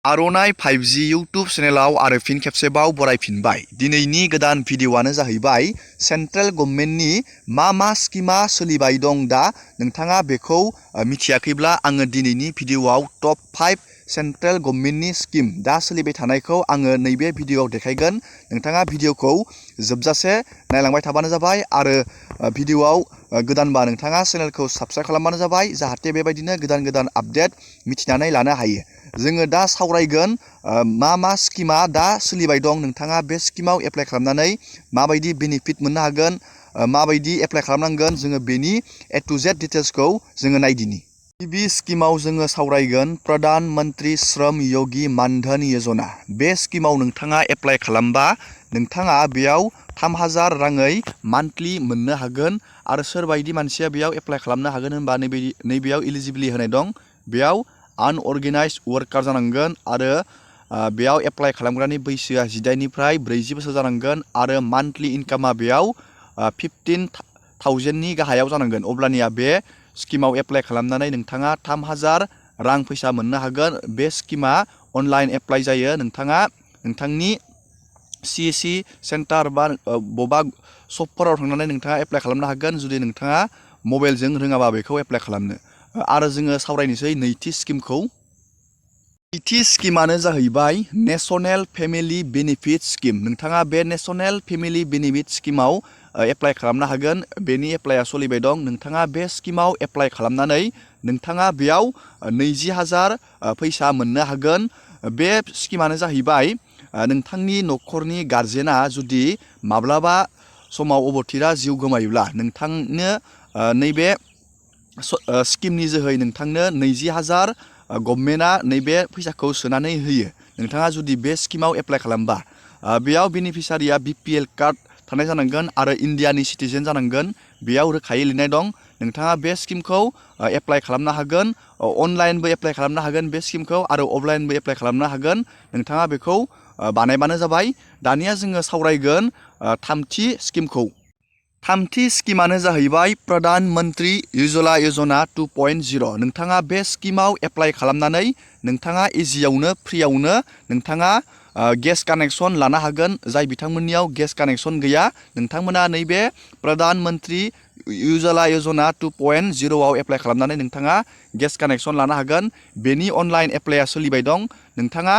आर'नाइ 5G YouTube चेनेलाव आरो फिन खेबसेबाव बरायफिनबाय। दिनैनि गोदान भिडिअ'आनो जाहैबाय सेन्ट्रेल गभर्नमेन्टनि मा स्किमा सोलिबाय दं दा नोंथाङा बेखौ मिथियाखैब्ला आङो दिनैनि भिडिअ'आव टप 5 सेन्ट्रेल गभर्नमेन्टनि स्किम दा सोलिबाय थानायखौ आङो नैबे भिडिअ'आव देखायगोन। नोंथाङा भिडिअ'खौ जोबजासे नायलांबाय थाबानो जाबाय आरो भिडिअ'आव गोदानबा नोंथाङा चेनेलखौ साबस्क्राइब खालामबानो जाबाय जाहाथे बेबायदिनो गोदान गोदान आपडेट मिथिनानै लानो हायो। जोङो दा सावरायगोन मा स्किमा दा सोलिबाय दं नोंथाङा बे स्किमाव एप्लाइ खालामनानै माबायदि बेनिफिट मोननो हागोन माबायदि एप्लाइ खालामनांगोन जोङो बेनि ए टु जेड डिटेल्सखौ जोङो नायदिनि। गिबि स्किमाव जोङो सावरायगोन प्रधान मन्त्रि श्रम योगी मानधन योजना। बे स्किमाव नोंथाङा एप्लाइ खालामबा नोंथाङा बेयाव 3000 राङै मान्थलि मोननो हागोन आरो सोरबायदि मानसिया बेयाव एप्लाइ खालामनो हागोन होनबा नैबेयाव इलिजिबिलिटि होनाय दं। बेयाव आनअर्गेनाइज्ड वार्कार जानांगोन आरो बेयाव एप्लाइ खालामग्रानि बैसोआ 18 निफ्राय 40 बोसोर जानांगोन आरो मान्थलि इनकामा बेयाव 15,000 नि गाहायाव जानांगोन। अब्लानिया बे स्किमाव एप्लाइ खालामनानै नोंथाङा 3000 रां फैसा मोननो हागोन। बे स्किमा अनलाइन एप्लाइ जायो। नोंथाङा नोंथांनि CSC सेन्टार बा बबेबा शपफोराव थांनानै नोंथाङा एप्लाइ खालामनो हागोन जुदि नोंथाङा मबाइलजों रोङाबा बेखौ एप्लाइ खालामनो। आरो जोङो सावरायनोसै नैथि स्किमखौ। नैथि स्किमानो जाहैबाय नेशनेल फेमिलि बेनिफिट स्किम। नोंथाङा बे नेशनेल फेमिलि बेनिफिट स्किमाव एप्लाइ खालामनो हागोन। बेनि एप्लाइआ सोलिबाय दं। नोंथाङा बे स्किमाव एप्लाइ खालामनानै नोंथाङा बेयाव 20,000 फैसा मोननो हागोन। बे स्किमानो जाहैबाय नोंथांनि न'खरनि गार्जेना जुदि माब्लाबा समाव अबथिरा जिउ गोमायोब्ला नोंथांनो नैबे स्किमनि जोहै नोंथांनो 20,000 गभर्नमेन्टआ नैबे फैसाखौ सोनानै होयो। नोंथाङा जुदि बे स्किमाव एप्लाइ खालामबा बेयाव बेनिफिसारिया BPL कार्ड थानाय जानांगोन आरो इन्डियानि सिटिजेन जानांगोन। बेयाव रोखायै लिरनाय दं। नोंथाङा बे स्किमखौ एप्लाइ खालामनो हागोन। अनलाइनबो एप्लाइ खालामनो हागोन बे स्किमखौ आरो अफलाइनबो एप्लाइ खालामनो हागोन। नोंथाङा बेखौ बानायबानो जाबाय। दानिया जोङो सावरायगोन थामथि स्किमखौ। थामथि स्किमानो जाहैबाय प्रधान मन्त्रि उज्ज्वला योजना 2.0। नोंथाङा बे स्किमाव एप्लाइ खालामनानै नोंथाङा इजियावनो फ्रियावनो नोंथाङा गेस कानेक्सन लानो हागोन। जाय बिथांमोननियाव गेस कानेक्सन गैया नोंथांमोना नैबे प्रधान मन्त्रि उज्ज्वला योजना 2.0 आव एप्लाइ खालामनानै नोंथाङा गेस कानेक्सन लानो हागोन। बेनि अनलाइन एप्लाइआ सोलिबाय दं। नोंथाङा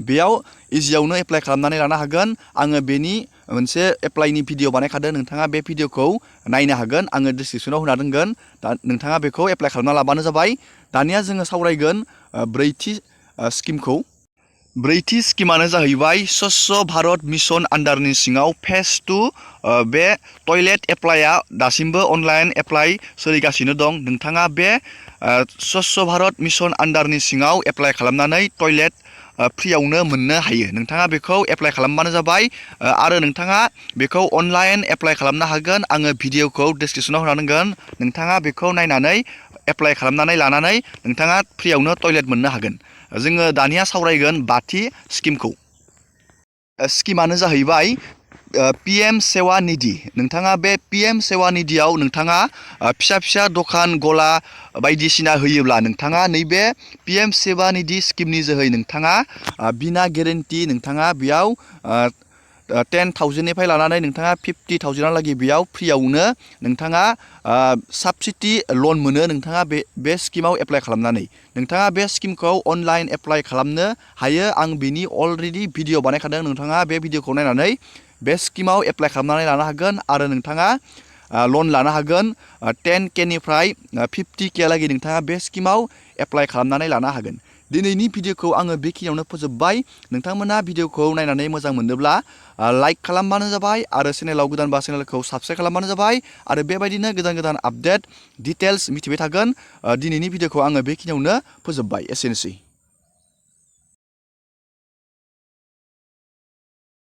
बेयाव इजियावनो एप्लाइ खालामनानै लानो हागोन। आङो बेनि मोनसे एप्लाइनि भिडिअ बानायखादों। नोंथाङा बे भिडिअखौ नायनो हागोन। आङो डिसक्रिपसनाव होना दोनगोन। दा नोंथाङा बेखौ एप्लाइ खालामना लाबानो जाबाय। दानिया जोङो सावरायगोन ब्रैथि स्किमखौ। ब्रैथि स्किमानो जाहैबाय स्वच्छ भारत मिशन आन्डारनि सिङाव फेज 2। बे टयलेट एप्लाइआ दासिमबो अनलाइन एप्लाइ सोलिगासिनो दं। नोंथाङा बे स्वच्छ भारत मिशन आन्डारनि सिङाव एप्लाइ खालामनानै टयलेट फ्रियावनो मोननो हायो। नोंथाङा बेखौ एप्लाइ खालामबानो जाबाय आरो नोंथाङा बेखौ अनलाइन एप्लाइ खालामनो हागोन। आङो भिडिअखौ डिसक्रिपसनाव होना दोनगोन। नोंथाङा बेखौ नायनानै एप्लाइ खालामनानै लानानै नोंथाङा फ्रियावनो टयलेट मोननो हागोन। जोङो दानिया सावरायगोन बाथि स्किमखौ। स्किमानो जाहैबाय PM सेवा निधि। नोंथाङा बे PM सेवा निधियाव नोंथाङा फिसा दखान गला बायदिसिना होयोब्ला नोंथाङा नैबे PM सेवा निधि स्किमनि जोहै नोंथाङा बिना गेरेन्टि नोंथाङा बेयाव 10,000 निफ्राय लानानै नोंथाङा 50,000 लागि बेयाव फ्रियावनो नोंथाङा साबसिडि लन मोनो। नोंथाङा बे स्किमाव एप्लाइ खालामनानै नोंथाङा बे स्किमखौ अनलाइन एप्लाइ खालामनो हायो। आं बिनि अलरेडि भिडिअ बानायखादों। नोंथाङा बे भिडिअखौ नायनानै बे स्किमाव एप्लाइ खालामनानै लानो हागोन आरो नोंथाङा लन लानो हागोन 10K निफ्राय 50K लागि नोंथाङा बे स्किमाव एप्लाइ खालामनानै लानो हागोन। दिनैनि भिडिअखौ आङो बेखिनियावनो फोजोबबाय। नोंथांमोना भिडिअखौ नायनानै मोजां मोनोब्ला लाइक खालामबानो जाबाय आरो चेनेलाव गोदानबा चेनेलखौ साबस्क्राइब खालामबानो जाबाय आरो बेबायदिनो गोदान आपडेट डिटेल्स मिथिबाय थागोन। दिनैनि भिडिअखौ आङो बेखिनियावनो फोजोबबाय। एसेनोसै।